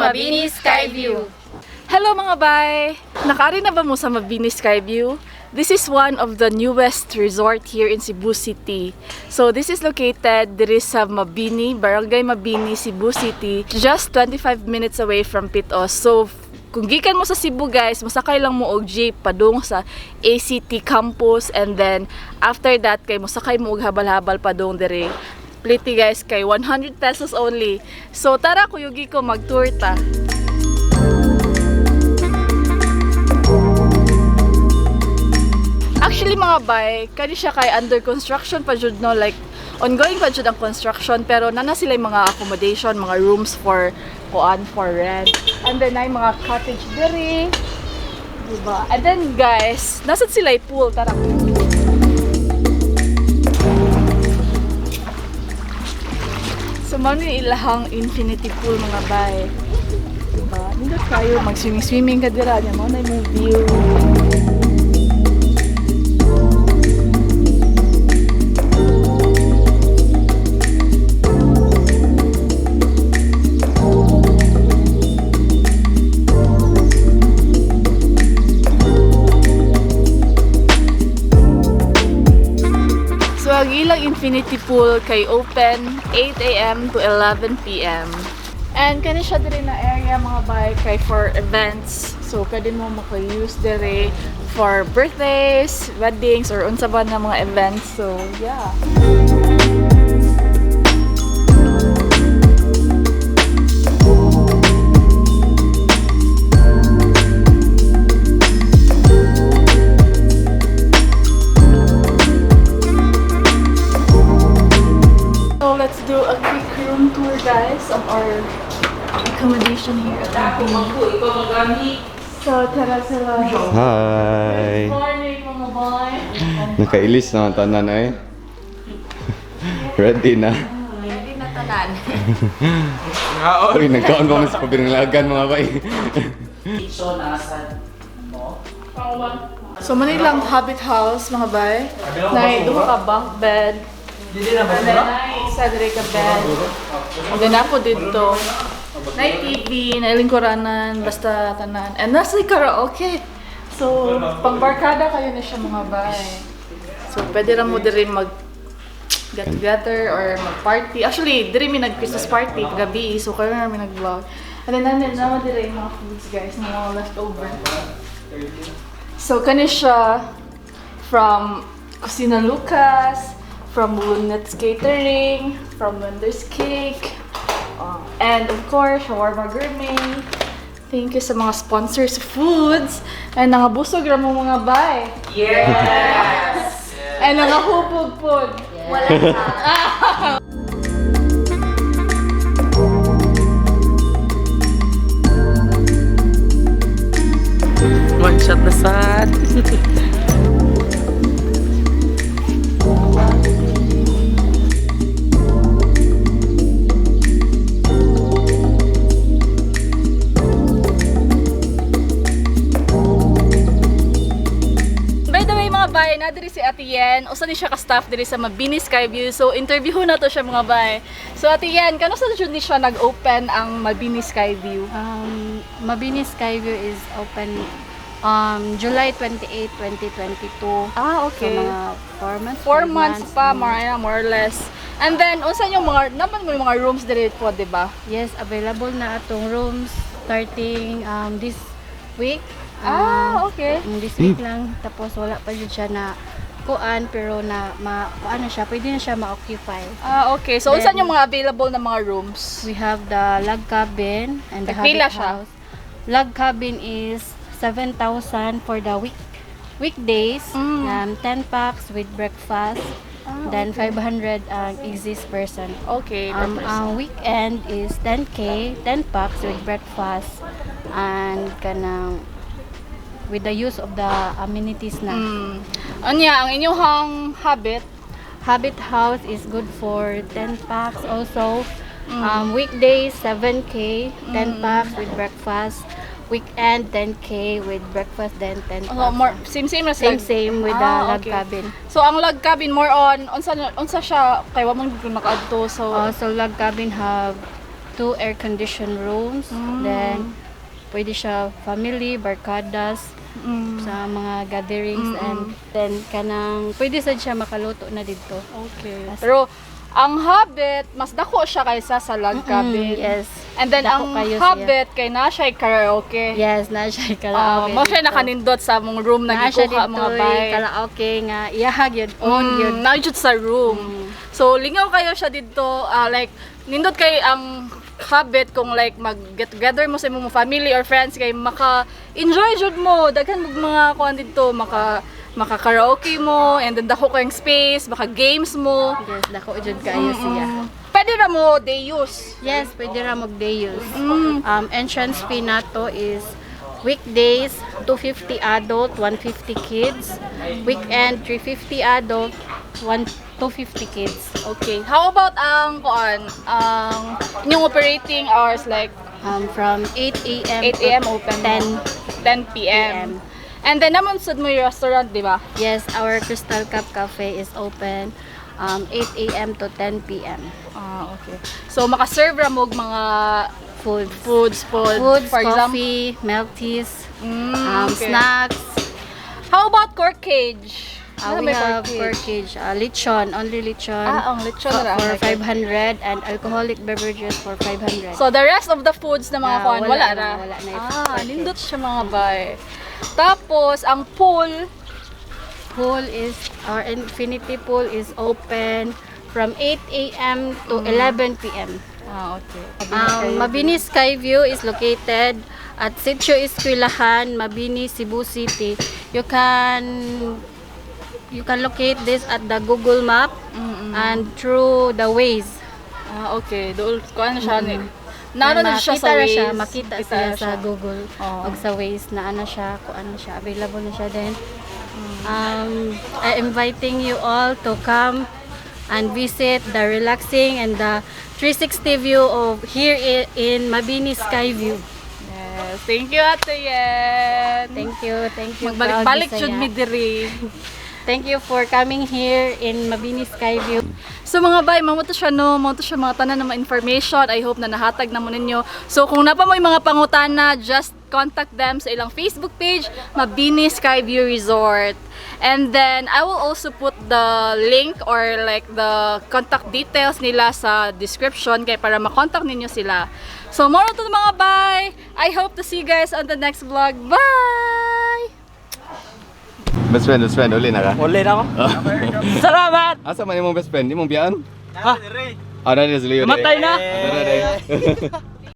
Mabini Skyview. Hello, mga bay! Nakaari na ba mo sa Mabini Skyview? This is one of the newest resort here in Cebu City. So this is located diri sa Mabini, Barangay Mabini, Cebu City, just 25 minutes away from Pit-os. So kung gikan mo sa Cebu, guys, masakay lang mo og jeep padung sa ACT campus and then after that kay mosakay mo og habal-habal padung diri. Pliti, guys, kay 100 pesos only. So tara, kuyugi ko mag-tour ta. Actually, mga bay, kani siya kay under construction pa jud, no, like ongoing pa jud ang construction, pero nana sila yung mga accommodation, mga rooms for kuan, for rent. And then ay mga cottage diri. Diba? And then guys, nasa sila yung pool, tara. So mao ni ilahang infinity pool, mga bay. Diba? Nindot kayo mag-swimming-swimming ka dira niya mao na imong view. So ang ilang infinity pool kay open 8 a.m. to 11 p.m. And kani siya diri na area, mga bay, kay for events. So pwede mo maka-use diri for birthdays, weddings or unsa ba na mga events. So yeah. So let's do a quick room tour, guys, of our accommodation here at Mabini. So tara sila. Hi! Morning, mga boy. Nakailis na ang tanan eh. Ready na. Ready na tanan. Uy, nagkaon pa man sa pabirlagan, mga bay. So, nasa mo? So Manilang Habit House, mga bay. Nay, duha ka bunk bed. And then nay, isa diri ka bed. And then ako dito. Nay TV, nay lingkuranan, basta tanan. And nasa karaoke. So, pangbarkada kayo na siya, mga bay. So, pwede ra mo diri mag get together or mag-party. Actually, diri mi nag-Christmas party kagabi, so kayo na mi nag-vlog. And then, naman naman diri yung mga foods, guys, na mga leftover. So, kani siya from Kusina Lucas, from Lunet's Catering, from Wonders Cake, and of course, Shawarma Gourmet. Thank you sa mga sponsors foods. And nangabusog ra mo, mga bay. Yes! And nangahubog pod. Wala ka. One shot na sad. By the way, mga bay, na diri si Ate Yen. Usa ni siya ka staff diri sa Mabini Skyview. So interview na to siya, mga bay. So Ate Yen, kano sa jud ni siya nag-open ang Mabini Skyview? Mabini Skyview is open July 28, 2022. Ah, So, okay. mga 4 months. 4 five months pa, more or less. And then, unsa yung mga, naman mo yung mga rooms diri po, di ba? Yes, available na atong rooms starting this week. Ah, okay. This week lang. Tapos wala pa jud siya na kuan pero na ma kuan na siya, pwede na siya ma-occupy. Ah, okay. So, unsa Then- yung mga available na mga rooms? We have the log cabin and the Tagpila habit siya? house. Log cabin is 7,000 for the weekdays. 10 packs with breakfast. Then 500 ang exist person. Okay, per person. Ang weekend is 10K, 10 packs with breakfast and kanang with the use of the amenities na. Anya, ang inyong habit? Habit house is good for 10 packs also. Weekdays 7K, 10 packs with breakfast. Weekend 10K with breakfast then 10 Oh, packs. more same same na sila. Same same with the Ah, log okay. cabin. So ang log cabin more on unsa unsa siya kay wa man gud ko nakaadto, so Also log cabin have Two air-conditioned rooms. Then, pwede siya family, barkadas, sa mga gatherings and then kanang pwede sad siya makaluto na didto. Okay. Pero ang Habit mas dako siya kaysa sa log cabin. Yes. And then Dako ang kayo siya. Habit kay na siya karaoke. Yes, na siya Ah, karaoke. mao siya didto. nakanindot sa mong room na Naa siya gikuha mga didto, bay. karaoke nga iyahag yun, own yun. Na jud sa room. So lingaw kayo siya didto, ah, like nindot kay ang Habit kung like mag get together mo sa imong family or friends kay maka enjoy jud mo, daghan mo mga kuan didto, maka maka karaoke mo and then dako kayong space, maka games mo. Yes, dako jud kaayo siya. Pwede ra mo day use. Yes, pwede ra mag day use. Entrance fee nato is weekdays 250 adult, 150 kids. Weekend 350 adult, 1 250 kids. Okay. How about ang kuan, ang inyong operating hours, like From 8 a.m. 8 a.m. open 10 10 p.m. And then naman sad mo yung restaurant, di ba? Yes, our Crystal Cup Cafe is open 8 a.m. to 10 p.m. Ah, okay. So maka-serve ra mo og mga Food. foods food, Foods, for example. coffee, milk teas, Okay. snacks. How about cork cage? Ano We may have pork cage, lechon, only lechon. Ah, ang lechon ra. For 500 and alcoholic beverages for 500. So the rest of the foods na mga Ah, kuan wala, wala na. na, wala na yung Ah, pork cage. nindot siya mga bay. Tapos ang pool, Pool is, our infinity pool is open from 8 a.m. to 11 p.m. Ah, okay. Mabini Skyview is located at Sitio Eskwelahan, Mabini, Cebu City. You can locate this at the Google Map and through the Waze. Ah, okay. Dool kuan siya ni. Naano na siya sa Makita ra Waze. siya, makita Kita siya ra sa Google Oo. ug sa Waze na ano siya, kung ano siya, available na siya din. I inviting you all to come and visit the relaxing and the 360 view of here in Mabini Skyview. Yes. Thank you, Ate Yen. Thank you, thank you. Magbalik-balik Proud jud Bisaya. mi diri. Thank you for coming here in Mabini Skyview. So mga bay, mao to siya no, mao to siya mga tanan na mga information. I hope na nahatag na mo ninyo. So kung naa pa moy mga pangutana, just contact them sa ilang Facebook page, Mabini Skyview Resort. And then I will also put the link or like the contact details nila sa description kay para makontak ninyo sila. So mao to, mga bay. I hope to see you guys on the next vlog. Bye! Best friend, best friend, uli na ka. Uli na ako. Salamat! Asa man imong best friend? Imong biyaan? Ha? Ah, na sa Leo. Namatay na! Ah, dere, dere.